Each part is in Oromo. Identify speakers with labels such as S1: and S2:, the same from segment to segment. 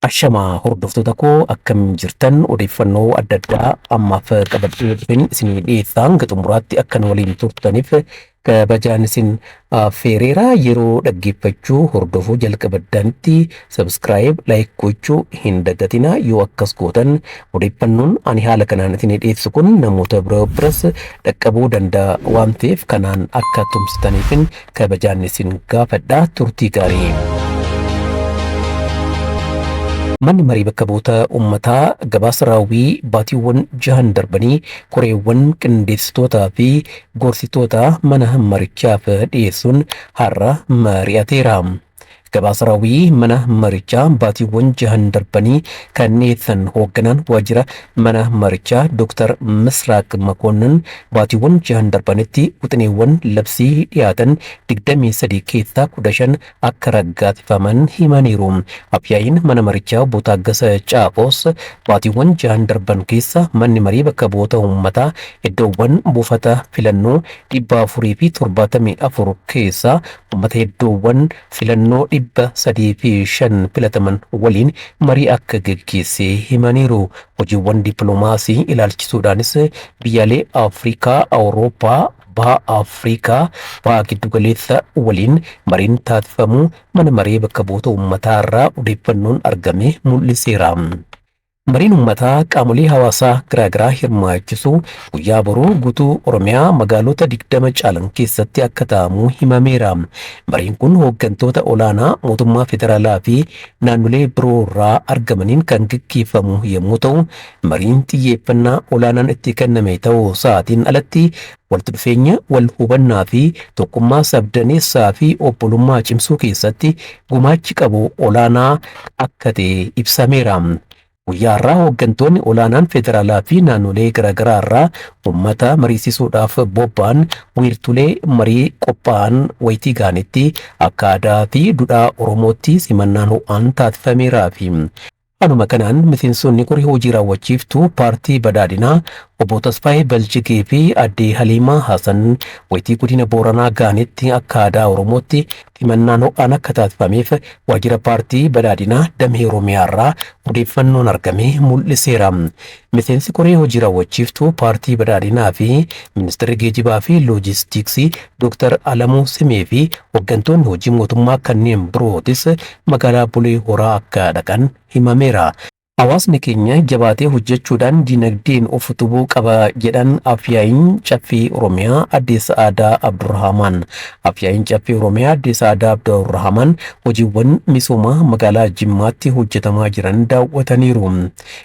S1: Ashamaa hordoftoota koo, akkam jirtan? Odeeffannoo adda addaa ammaaf qabadhee dhufeen isinii dhiyeessaa. Hanga xumuraatti akka nu waliin turtaniif kabajaan isin affeereera. Yeroo dhaggeeffachuu hordofuu jalqabaddanitti subscribe, like gochuu hin dagatina. Yoo akkas gootan odeeffannoon ani haala kanaan isinii dhiyeessu kun namoota biroo biras dhaqqabuu danda'a waan ta'eef, kanaan akka tumsitaniifin kabajaan isin gaafadha. Turtii gaarii. Manni marii bakka bu'oota uummataa gabaasa raawwii baatiiwwan jahan darbanii koreewwan qindeessitootaa fi gorsitoota mana marichaaf dhiyeessuun har'a mari'ateera. Gabaasa raawwii mana marichaa baatiiwwan jahan darbanii kan dhiyeessan hoogganaan waajjira mana marichaa Dr. Misraaq Makoonnan, baatiiwwan jahan darbanitti wixineewwan labsii dhiyaatan 23 keessaa 15 akka raggaasifaman himaniiru. Afyaa'iin mana marichaa obbo Taaggasa Caafoos baatiiwwan jahan darban keessa manni marii bakka bu'oota uummataa iddoowwan buufata filannoo 474 keessaa uummata iddoowwan filannoo 305 filataman waliin marii akka geggeesse himaniiru. Hojiiwwan dippiloomaasii ilaalchisuudhaanis biyyaalee Afrikaa, Awurooppaa, Baha Afrikaa, Baha Giddugaleessa waliin mariin taasifamuu mana maree bakka bu'oota uummataa irraa odeeffannoon argame mul'iseera. Mariin uummataa qaamolee hawaasaa garaagaraa hirmaachisu guyyaa boruu guutuu Oromiyaa magaalota 20 caalan keessatti akka taa'amu himameera. Mariin kun hooggantoota olaanaa mootummaa federaalaa fi naannolee biroo irraa argamaniin kan gaggeeffamu yommuu ta'u, mariin xiyyeeffannaa olaanaan itti kenname ta'uu isaatiin alatti walitti dhufeenya wal hubannaa fi tokkummaa sabdaneessaa fi obbolummaa cimsuu keessatti gumaachi qabu olaanaa akka ta'e ibsameera. Guyyaa har'aa hooggantoonni olaanaan federaalaa fi naannolee garaagaraa irraa uummata mariisisuudhaaf bobba'an wiirtulee marii qophaa'an wayitii ga'anitti akka aadaa fi duudhaa Oromootti simannaan ho'aan taasifameeraa fi Haaluma kanaan miseensonni koree hojii raawwachiiftuu paartii badhaadhinaa obbo Tasfaayee Baljigee fi aadde Haliimaa Hasan wayitii godina Booranaa ga'anitti akka aadaa Oromootti simannaan ho'aan akka taasifameef waajjira paartii badhaadhinaa damee Oromiyaa irraa odeeffannoon argame mul'iseera. Miseensi koree hojii raawwachiiftuu paartii badhaadhinaa fi ministeerri geejibaa fi loojistiksii Dr. Alamuu Simee fi hooggantoonni hojii mootummaa kanneen birootis magaalaa Bulee Horaa akka dhaqan himameera. Hawaasni keenya jabaatee hojjechuudhaan dinagdeen of utubuu qaba jedhan Afyaa'iin Caffee Oromiyaa Aadde Sa'aadaa Abdurrahamaan. Afyaa'iin Caffee Oromiyaa Aadde Sa'aadaa Abdurrahamaan hojiiwwan misoomaa magaalaa Jimmaatti hojjetamaa jiran daawwataniiru.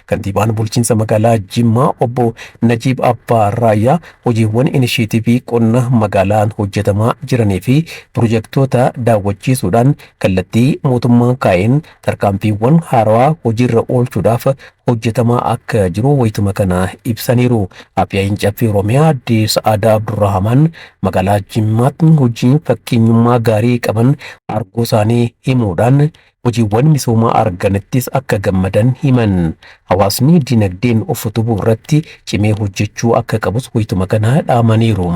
S1: Kantiibaan bulchiinsa magaalaa Jimmaa obbo Najiib Abbaa Raayyaa hojiiwwan inisheetivii qonna magaalaan hojjetamaa jiranii fi pirojektoota daawwachiisuudhaan kallattii mootummaan kaa'een tarkaanfiiwwan haarawaa hojiirra oolchuudhaaf hojjetamaa akka jiru wayituma kana ibsaniiru. Afyaa'iin Caffee Oromiyaa Aadde Sa'aadaa Abdurrahamaan magaalaa Jimmaatti hojii fakkeenyummaa gaarii qaban arguu isaanii himuudhaan hojiiwwan misoomaa arganittis akka gammadan himan. Hawaasni dinagdeen of utubuu irratti cimee hojjechuu akka qabus wayituma kana dhaamaniiru.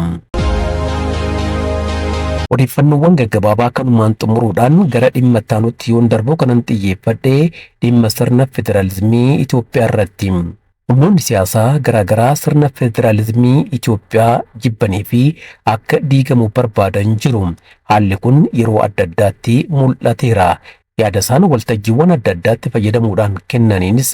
S1: Odeeffannoowwan gaggabaabaa kanumaan xumuruudhaan gara dhimma itti yoon darbu, kanan xiyyeeffadhe dhimma sirna federaalizimii Itoophiyaa irratti. Humnoonni siyaasaa garaagaraa sirna federaalizimii Itoophiyaa jibbanii fi akka diigamu barbaadan jiru. Haalli kun yeroo adda addaatti mul'ateera. Yaada isaan waltajjiiwwan adda addaatti fayyadamuudhaan kennaniinis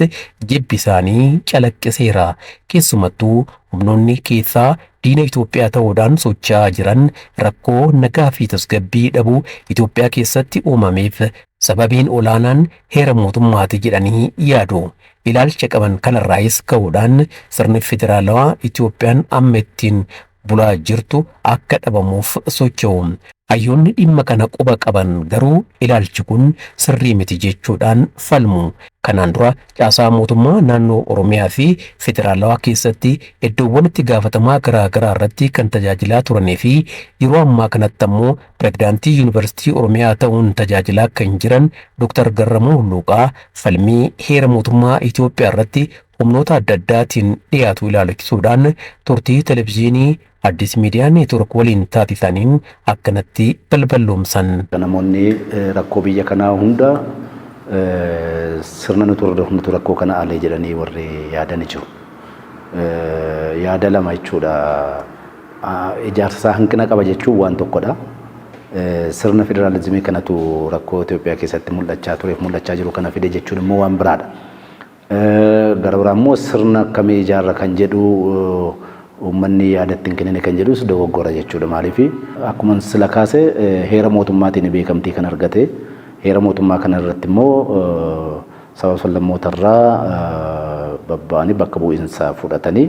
S1: jibbi isaanii calaqqiseera. Keessumattuu humnoonni keessaa diina Itoophiyaa ta'uudhaan socho'aa jiran rakkoo nagaa fi tasgabbii dhabuu Itoophiyaa keessatti uumameef sababiin olaanaan heera mootummaati jedhanii yaadu. Ilaalcha qaban kanarraayis ka'uudhaan sirni federaalawaa Itoophiyaan amma ittiin bulaa jirtu akka dhabamuuf socho'u. Hayyoonni dhimma kana quba qaban garuu ilaalchi kun sirrii miti jechuudhaan falmu. Kanaan dura caasaa mootummaa naannoo Oromiyaa fi federaalawaa keessatti iddoowwan itti gaafatamaa garaa garaa irratti kan tajaajilaa turanii fi yeroo ammaa kanatti ammoo pirezidaantii Yuunivarsiitii Oromiyaa ta'uun tajaajilaa kan jiran Dr. Garramuu Hulluuqaa falmii heera mootummaa Itoophiyaa irratti humnoota adda addaatiin dhiyaatu ilaalchisuudhaan turtii televizyiinii Addis Miidiyaa Neetwork waliin taasisaniin akkanatti balballoomsan.
S2: Namoonni rakkoo biyya kanaa hunda Sirna nuti hordofnutu rakkoo kana alee jedhanii warri yaadani jiru. Yaada lama jechuudha. Ijaarsa isaa hanqina qaba jechuun waan tokkodha. Sirna federaalizimii kanatu rakkoo Itoophiyaa keessatti mul'achaa tureef mul'achaa jiru kana fide jechuun immoo waan biraadha. Gara biraa immoo sirna akkamii ijaarra kan jedhu uummanni yaada ittiin kennine kan jedhus dogoggora jechuudha. Maaliif, akkuma sila kaase, heera mootummaatiin beekamtii kan argate, heera mootummaa kana irratti immoo saba sablammootarraa babba'anii bakka bu'iinsa fudhatanii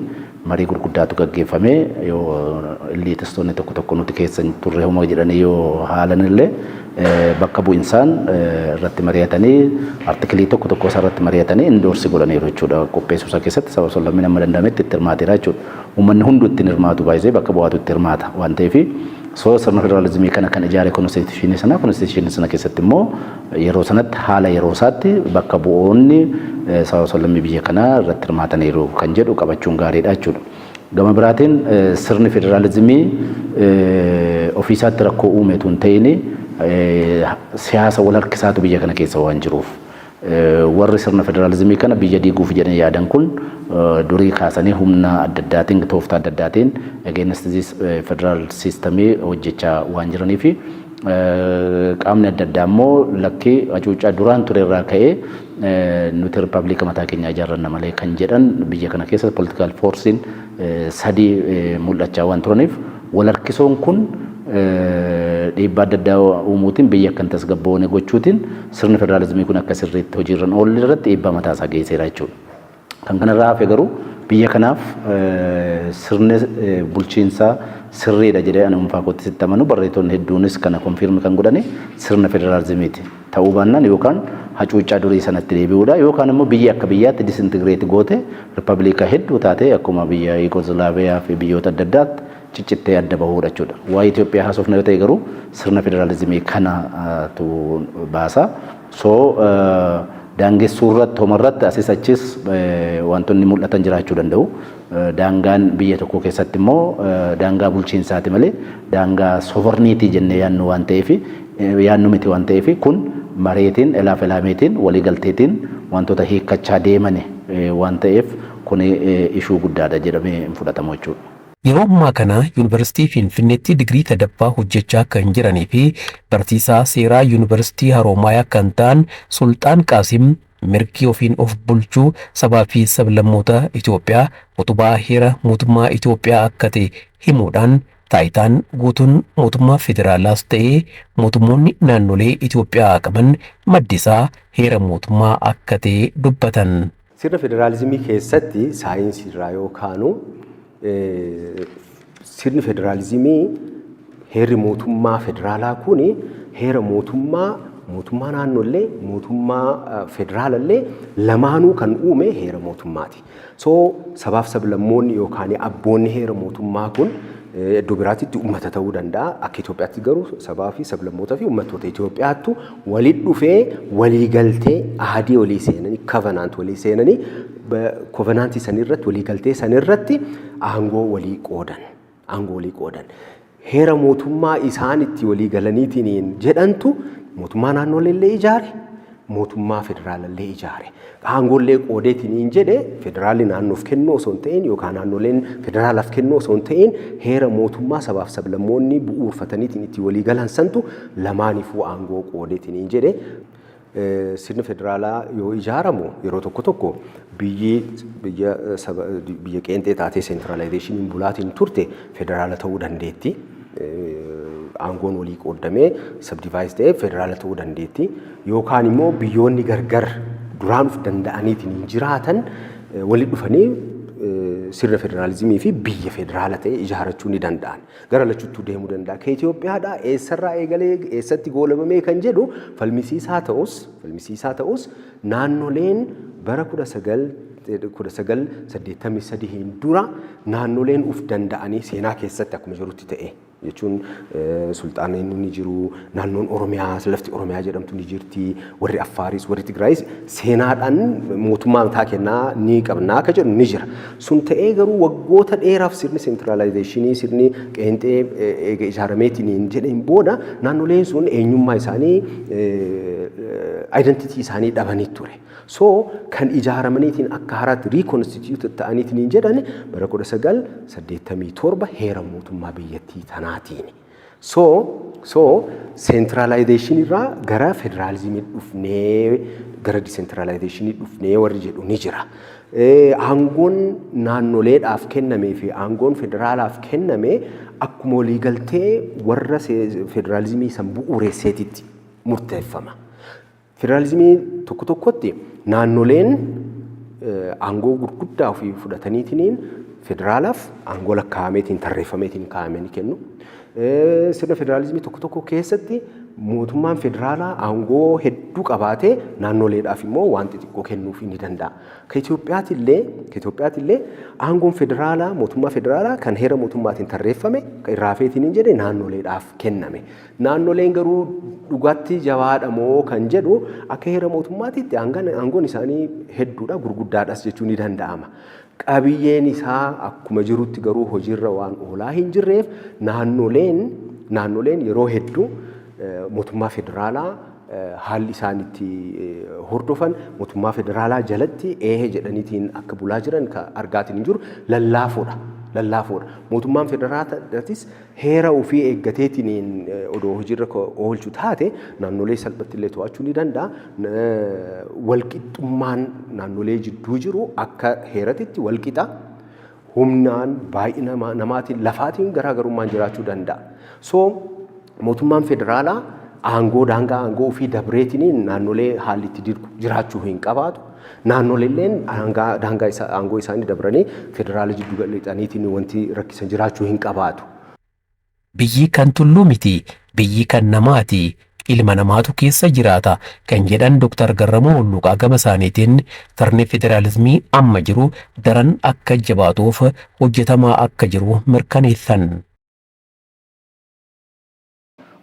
S2: marii gurguddaatu gaggeeffame. Yoo elitistoonni tokko tokko nuti keessa turre homa jedhanii yoo haalan illee, bakka bu'insaan irratti mari'atanii, artikilii tokko tokko isaa irratti mari'atanii endorse godhaniiru jechuudha. Qopheessuu isaa keessatti saba sablammiin amma danda'ametti itti hirmaateera jechuudha. Uummanni hunduu ittiin hirmaatu baay'isee bakka bu'aatu itti hirmaata waan ta'eef, so sirna federaalizimii kana kan ijaare constitutionii sana. Constitutionii sana keessatti immoo yeroo sanatti, haala yeroo isaatti, bakka bu'oonni saba sablammii biyya kanaa irratti hirmaataniiru kan jedhu qabachuun gaariidha jechuudha. Gama biraatiin sirni federaalizimii ofiisaatti rakkoo uumetu hin ta'in, siyaasa wal harkisaatu biyya kana keessa waan jiruuf, warri sirna federaalizimii kana biyya diiguuf jedhanii yaadan kun durii kaasanii humna adda addaatiin, tooftaa adda addaatiin against this federal systemii hojjechaa waan jiranii fi qaamni adda addaa immoo lakkii, hacuuccaa duraan ture irraa ka'ee nuti riippaabilika mataa keenyaa ijaarranna malee kan jedhan, biyya kana keessa political forceiin sadii mul'achaa waan turaniif, wal harkisoon kun dhiibbaa adda addaa uumuutiin biyya akka hin tasgabboone gochuutiin sirni federaalizimii kun akka sirriitti hojiirra oolle irratti dhiibbaa mataa isaa geesseera jechuudha. Kan kanarraa hafe garuu biyya kanaaf sirni bulchiinsaa sirriidha jedhee ani dhuunfaa kootti sitti amanu, barreessitoonni hedduunis kana confirm kan godhani, sirna federaalizimiiti. Ta'uu baannaan yookaan hacuuccaa durii sanatti deebi'uudha, yookaan immoo biyyi akka biyyaatti disintegrate goote riippaabilika hedduu taate akkuma biyya Yugoslaaviyaa fi biyyoota adda addaatti ciccittee adda bahuudha jechuudha. Waa'ee Itoophiyaa haasofna yoo ta'e garuu sirna federaalizimii kanatu baasa. So daangessuu irratti, homarratti asis achis wantoonni mul'atan jiraachuu danda'u. Daangaan biyya tokko keessatti immoo daangaa bulchiinsaati malee daangaa sovereignty jennee yaadnu waan ta'eef, yaadnu miti waan ta'eef, kun mareetiin, elaaf elaameetiin, waliigalteetiin wantoota hiikkachaa deemani waan ta'eef, kun issue guddaadha jedhamee hin fudhatamu jechuudha.
S1: Yeroo ammaa kana Yuunivarsiitii Finfinneetti digirii sadaffaa hojjechaa kan jiranii fi barsiisaa seeraa Yuunivarsiitii Haroomayaa kan ta'an Sulxaan Qaasim, mirgi ofiin of bulchuu sabaa fi sablammoota Itoophiyaa utubaa heera mootummaa Itoophiyaa akka ta'e himuudhaan, taayitaan guutuun mootummaa federaalaas ta'ee mootummoonni naannolee Itoophiyaa qaban maddisaa heera mootummaa akka ta'e dubbatan.
S3: Sirna federaalizimii keessatti saayinsii irraa yoo kaanu, sirni federaalizimii, heerri mootummaa federaalaa kun heera mootummaa, mootummaa naannoollee, mootummaa federaalallee lamaanuu kan uume heera mootummaati. So sabaaf sablammoonni yookaan abboonni heera mootummaa kun iddoo biraatitti uummata ta'uu danda'a. Akka Itoophiyaatti garuu sabaa fi sablammootaa fi uummattoota Itoophiyaattu walitti dhufee waliigaltee ahadii walii seenanii, covenant walii seenanii, covenantii sanirratti, waliigaltee sanirratti aangoo walii qoodan. Aangoo walii qoodan. Heera mootummaa isaan itti walii galaniitiin jedhantu mootummaa naannoleellee ijaare, mootummaa federaalallee ijaare. Aangoollee qoodeetiin jedhe, federaalli naannoof kennuu osoo hin ta'in yookaan naannoleen federaalaaf kennuu osoo hin ta'in, heera mootummaa sabaaf sablammoonni bu'uurfataniitiin itti walii galan santu lamaaniifuu aangoo qoodeetiin jedhe. Sirni federaalaa yoo ijaaramu yeroo tokko tokko biyyi biyya saba biyya qeenxee taatee centralizationiin bulaatiin turte federaala ta'uu dandeetti. Aangoon walii qooddamee subdivide ta'ee federaala ta'uu dandeetti. Yookaan immoo biyyoonni gargar duraan of danda'aniitiin hin jiraatan walitti dhufanii sirna federaalizimii fi biyya federaala ta'e ijaarrachuu ni danda'an. Gara lachuttuu deemuu danda'a. Ka Itoophiyaadhaa eessarraa eegalee eessatti goolabamee kan jedhu falmisiisaa ta'us, naannoleen bara 1983 dura naannoleen uf danda'anii seenaa keessatti akkuma jirutti ta'e. Jechuun sulxaanonni ni jiru, naannoon Oromiyaa, lafti Oromiyaa jedhamtu ni jirti, warri Affaaris, warri Tigraayis seenaadhaan mootummaa mataa kennaa ni qabnaa akka jedhu ni jira. Sun ta'ee garuu waggoota dheeraaf sirni centralization, sirni qeenxee eega ijaarameetiin jedheen booda naannoleen sun eenyummaa isaanii, identity isaanii dhabanii ture. So kan ijaaramaniitiin akka haaraatti reconstitute ta'aniitiin jedhan bara 1987 heera mootummaa biyyattii tanaatiin. So centralization irraa gara federaalizimii dhufnee, gara decentralization dhufnee warri jedhu ni jira. Aangoon naannoleedhaaf kennamee fi aangoon federaalaaf kenname akkuma waliigaltee warra federaalizimii san bu'uuresseetitti murteeffama. Federaalizimii tokko tokkotti naannoleen aangoo gurguddaa ofii fudhataniitiin federaalaaf aangoo lakkaa'ameetiin tarreeffameetiin kaa'amee ni kennu. Sirna federaalizimii tokko tokko keessatti mootummaan federaalaa aangoo hedduu qabaatee naannoleedhaaf immoo waan xixiqqoo kennuufii ni danda'a. Ka Itoophiyaatillee aangoon federaalaa, mootummaa federaalaa kan heera mootummaatiin tarreeffame kan irraa hafeetiin hin jedhe naannoleedhaaf kenname. Naannoleen garuu dhugaatti jabaadha moo kan jedhu, akka heera mootummaatitti aangoon isaanii hedduudha, gurguddaadhas jechuun ni danda'ama. Qabiyyeen isaa akkuma jirutti garuu hojiirra waan oolaa hin jirreef naannoleen yeroo hedduu mootummaa federaalaa haalli isaan itti hordofan, mootummaa federaalaa jalatti eehee jedhaniitiin akka bulaa jiran kan argaatiin hin jiru lallaafoodha. Lallaafoodha. Mootummaan federaalaatis heera ofii eeggateetiin odoo hojiirra oolchu taate naannolee salphatti illee to'achuu ni danda'a. Walqixxummaan naannolee jidduu jiru akka heeratitti walqixa. Humnaan, baay'ina namaatiin, lafaatiin garaagarummaan jiraachuu danda'a. So mootummaan federaalaa aangoo, daangaa aangoo ofii dabreetiin naannolee haalli itti jiraachuu hin qabaatu. Naannoleelleen daangaa aangoo isaanii dabranii federaala jiddu galixaniitiin wanti rakkisan jiraachuu hin qabaatu.
S1: Biyyi kan tulluu miti, biyyi kan namaati. Ilma namaatu keessa jiraata kan jedhan Dr. Garramuu Hulluqaa gama isaaniitiin, sirni federaalizimii amma jiru daran akka jabaatuuf hojjetamaa akka jiru mirkaneessan.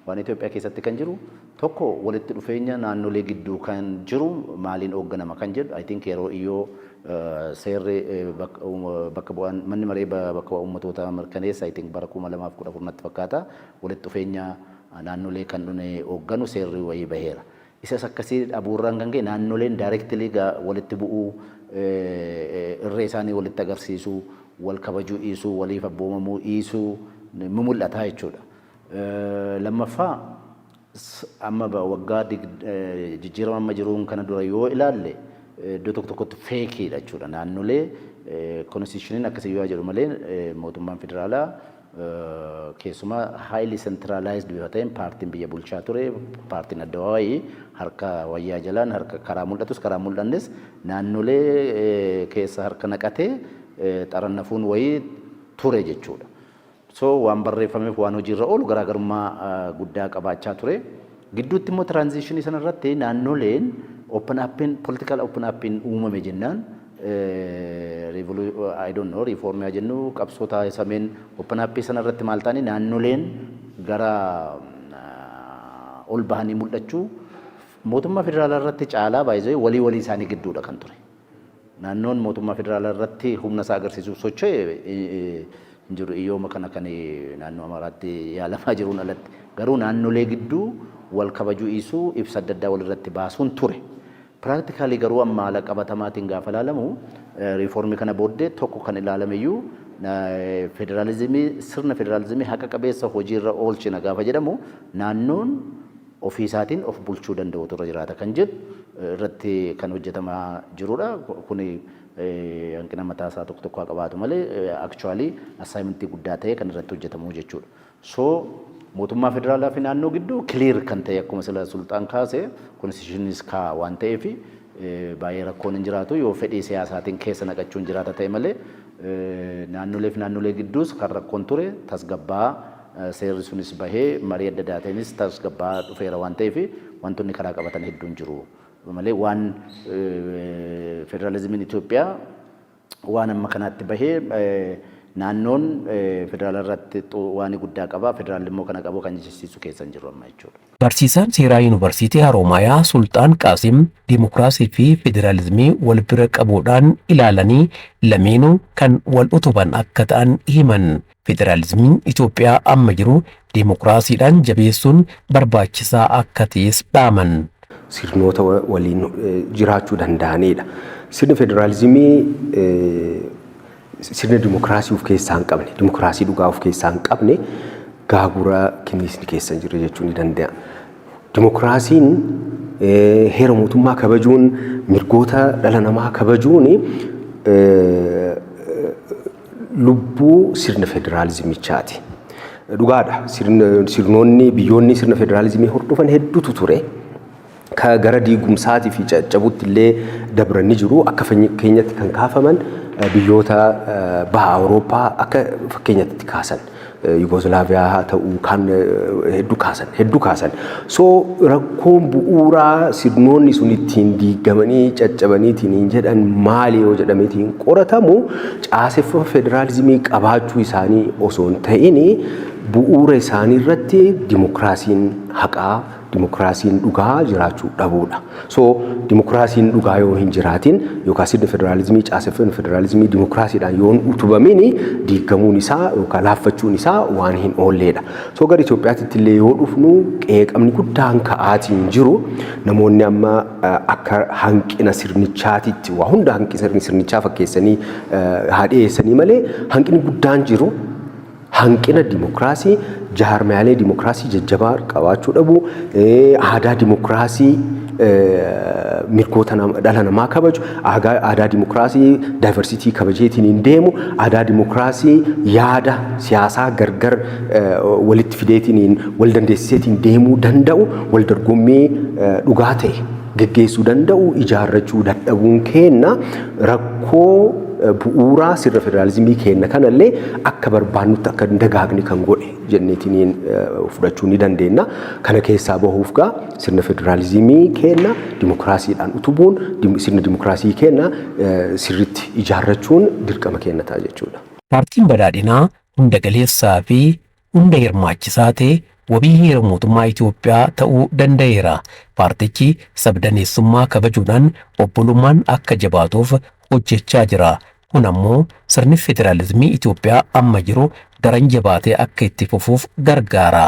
S2: Waan Itoophiyaa keessatti kan jiru tokko, walitti dhufeenya naannolee gidduu kan jiru maaliin hoogganama kan jedhu, I think yeroo iyyoo seerri bakka bu'aan manni maree bakka bu'aa uummatootaa mirkaneessa, I think bara 2014 natti fakkaata, walitti dhufeenya naannolee kan hoogganu seerri wayii baheera. Isas akkasii dhabuurraan kan ka'e naannoleen directly walitti bu'uu, irree isaanii walitti agarsiisuu, wal kabajuu dhiisuu, waliif abboomamuu dhiisuu ni mul'ata jechuudha. Lammaffaa, amma waggaa jijjiirama amma jiruun kana dura yoo ilaalle iddoo tokko tokkotti fakeiidha jechuudha. Naannolee constitutioniin akkasii yoo jedhu malee mootummaan federaalaa keessumaa highly centralized bifa ta'een paartiin biyya bulchaa ture, paartiin addawaayii, harka wayyaa jalaan, harka karaa mul'atus karaa mul'annes naannolee keessa harka naqatee xarannafuun wayii ture jechuudha. So waan barreeffameef waan hojiirra oolu garaagarummaa guddaa qabaachaa ture. Gidduutti immoo transitionii sanarratti naannoleen open upiin, political open upiin uumame jennaan, I don't know, reformii jennu, qabsoo taasisameen open upii sanarratti maal ta'anii naannoleen gara ol bahanii mul'achuu mootummaa federaalaa irratti caalaa baay'ee walii walii isaanii gidduudha kan ture. Naannoon mootummaa federaalaa irratti humna isaa agarsiisuuf socho'e hin jiru, iyyooma kana kan naannoo Amaaraatti yaalamaa jiruun alatti. Garuu naannolee gidduu wal kabajuu dhiisuu, ibsa adda addaa walirratti baasuun ture. Practically garuu amma haala qabatamaatiin gaafa ilaalamu, reformii kana booddee tokko kan ilaalameyyuu federaalizimii, sirna federaalizimii haqa qabeessa hojiirra oolchina gaafa jedhamu, naannoon ofii isaatiin of bulchuu danda'utu irra jiraata kan jedhu irratti kan hojjetamaa jirudha. Kuni hanqina mataa isaa tokko tokko haa qabaatu malee actually assignmentii guddaa ta'e kan irratti hojjetamu jechuudha. So mootummaa federaalaa fi naannoo gidduu clear kan ta'e, akkuma sila Sulxaan kaase, constitutionis kaa waan ta'eef baay'ee rakkoon hin jiraatu, yoo fedhii siyaasaatiin keessa naqachuun jiraata ta'e malee. Naannolee fi naannolee gidduus kan rakkoon ture tasgabbaa, seerri sunis bahee marii adda addaatiinis tasgabbaa dhufeera waan ta'eef wantoonni karaa qabatan hedduun jiru malee, waan federaalizimiin Itoophiyaa waan amma kanaatti bahee Naannoon federaala irratti waan guddaa qaba. Federaalli immoo kana qabu kan jechisiisu keessa hin jiru amma jechuudha.
S1: Barsiisaan seeraa Yuunivarsiitii Haroomayaa Sulxaan Qaasim dimokiraasii fi federaalizimii wal bira qabuudhaan ilaalanii lameenuu kan wal utuban akka ta'an himan. Federaalizimiin Itoophiyaa amma jiru dimokiraasiidhaan jabeessuun barbaachisaa akka ta'es dhaaman.
S3: Sirnoota waliin jiraachuu danda'anidha. Sirni federaalizimii sirna dimokiraasii of keessaa hin qabne, dimokiraasii dhugaa of keessaa hin qabne gaagura kinniisni keessa hin jirre jechuu ni danda'a. Dimokiraasiin heera mootummaa kabajuun, mirgoota dhala namaa kabajuun lubbuu sirna federaalizimichaati. Dhugaadha. Sirnoonni biyyoonni sirna federaalizimii hordofan hedduutu ture. Ka gara diigumsaatii fi caccabutti illee dabranii jiru. Akka fakkeenyatti kan kaafaman biyyoota baha Awurooppaa akka fakkeenyatti kaasan. Yugoslaaviyaa haa ta'uu kan hedduu kaasan hedduu kaasan. So rakkoon bu'uuraa sirnoonni sun ittiin diigamanii caccabaniitiin hin jedhan maali yoo jedhameetiin qoratamu, caaseffama federaalizimii qabaachuu isaanii osoo hin ta'in bu'uura isaanii irratti dimokiraasiin haqaa, dimokiraasiin dhugaa jiraachuu dhabuudha. So dimokiraasiin dhugaa yoo hin jiraatin yookaan sirni federaalizimii, caaseffamni federaalizimii dimokiraasiidhaan yoo hin utubamin, diigamuun isaa yookaan laaffachuun isaa waan hin oolleedha. So gara Itoophiyaatti illee yoo dhufnu, qeeqamni guddaan ka'aatiin jiru, namoonni amma akka hanqina sirnichaatitti waa hunda hanqina sirnichaa fakkeessanii haa dhiyeessanii malee, hanqinni guddaan jiru hanqina dimokiraasii, jaarmiyaalee dimokiraasii jajjabaa qabaachuu dhabu, aadaa dimokiraasii mirgoota dhala namaa kabaju, aadaa dimokiraasii diversity kabajeetiin hin deemu, aadaa dimokiraasii yaada siyaasaa gargar walitti fideetiin wal dandeessiseetiin deemuu danda'u, wal dorgommii dhugaa ta'e geggeessuu danda'u ijaarrachuu dadhabuun keenna rakkoo bu'uuraa sirna federaalizimii keenna kanallee akka barbaannutti akka hin dagaagne kan godhe jenneetiin fudhachuu ni dandeenya. Kana keessaa bahuuf gaa sirna federaalizimii keenna dimokiraasiidhaan utubuun, sirna dimokiraasii keenna sirriitti ijaarrachuun dirqama keenna ta'a jechuudha.
S1: Paartiin Badhaadhinaa hunda galeessaa fi hunda hirmaachisaa ta'e wabii heera mootummaa Itoophiyaa ta'uu danda'eera. Paartichi sabdaneessummaa kabajuudhaan obbolummaan akka jabaatuuf hojjechaa jira. Kun ammoo sirni federaalizimii Itoophiyaa amma jiru daran jabaatee akka itti fufuuf gargaara.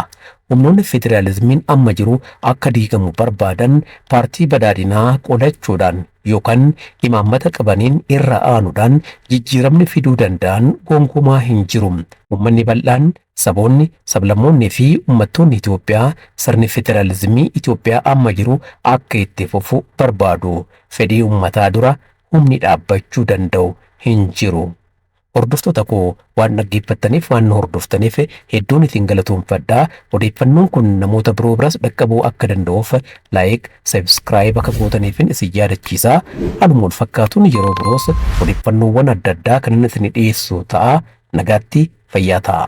S1: Humnoonni federaalizimiin amma jiru akka diigamu barbaadan Paartii Badhaadhinaa qolachuudhaan yookaan imaammata qabaniin irra aanuudhaan jijjiiramni fiduu danda'an gonkumaa hin jiru. Uummanni bal'aan, saboonni, sablammoonni fi uummattoonni Itoophiyaa sirni federaalizimii Itoophiyaa amma jiru akka itti fufu barbaadu. Fedhii uummataa dura humni dhaabbachuu danda'u hin jiru. Hordoftoota koo, waan dhaggeeffattaniif, waan nu hordoftaniif hedduun isin galatoomfadhaa. Odeeffannoon kun namoota biroo biras dhaqqabuu akka danda'uuf like, subscribe akka gootaniifin isin yaadachiisa. Haaluma wal fakkaatuun yeroo biroos odeeffannoowwan adda addaa kan inni isin dhiyeessu ta'a. Nagaatti, fayyaa ta'a.